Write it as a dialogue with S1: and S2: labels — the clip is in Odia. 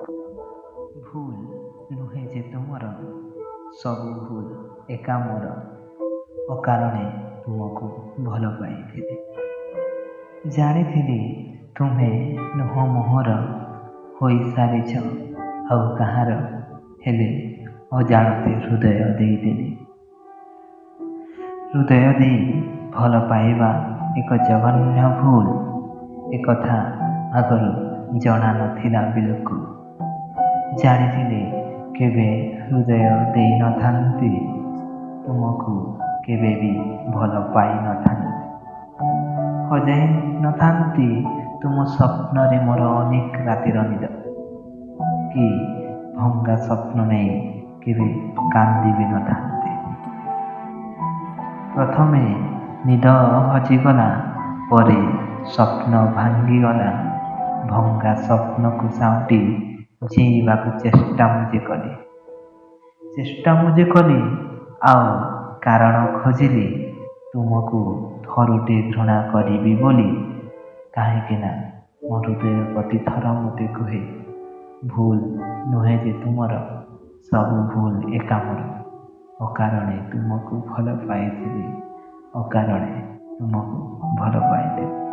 S1: ଭୁଲ ନୁହେଁ ଯେ ତୁମର, ସବୁ ଭୁଲ ଏକା ମୋର, ଅକାରଣେ ତୁମକୁ ଭଲ ପାଇଥିଲି। ଜାଣିଥିଲି ତୁମେ ନୁହଁ ମୋହର, ହୋଇସାରିଛ ଆଉ କାହାର, ହେଲେ ଅଜାଣତେ ହୃଦୟ ଦେଇଦେଲି। ହୃଦୟ ଦେଇ ଭଲ ପାଇବା ଏକ ଜଘନ୍ୟ ଭୁଲ, ଏକଥା ଆଗରୁ ଜଣା ନଥିଲା ବିଲକୁଲ। ଜାଣିଥିଲେ କେବେ ହୃଦୟ ଦେଇନଥାନ୍ତି, ତୁମକୁ କେବେ ବି ଭଲ ପାଇନଥାନ୍ତି। ହଜାଇ ନଥାନ୍ତି ତୁମ ସ୍ୱପ୍ନରେ ମୋର ଅନେକ ରାତିର ନିଦ, କି ଭଙ୍ଗା ସ୍ୱପ୍ନ ନେଇ କେବେ କାନ୍ଦି ବି ନଥାନ୍ତି। ପ୍ରଥମେ ନିଦ ହଜିଗଲା, ପରେ ସ୍ୱପ୍ନ ଭାଙ୍ଗିଗଲା। ଭଙ୍ଗା ସ୍ୱପ୍ନକୁ ସାଉଁଟି ଜିଇଁବାକୁ ଚେଷ୍ଟା ମୁଁ ଯେ କଲି, ଚେଷ୍ଟା ମୁଁ ଯେ କଲି, ଆଉ କାରଣ ଖୋଜିଲି ତୁମକୁ ଥରୁଟେ ଘୃଣା କରିବି ବୋଲି। କାହିଁକିନା ମୋ ହୃଦୟ ପ୍ରତିଥର ମୋତେ କୁହେ, ଭୁଲ ନୁହେଁ ଯେ ତୁମର, ସବୁ ଭୁଲ ଏକା ମୋର, ଅକାରଣେ ତୁମକୁ ଭଲ ପାଇଥିଲି, ଅକାରଣେ ତୁମକୁ ଭଲ ପାଇଥିଲି।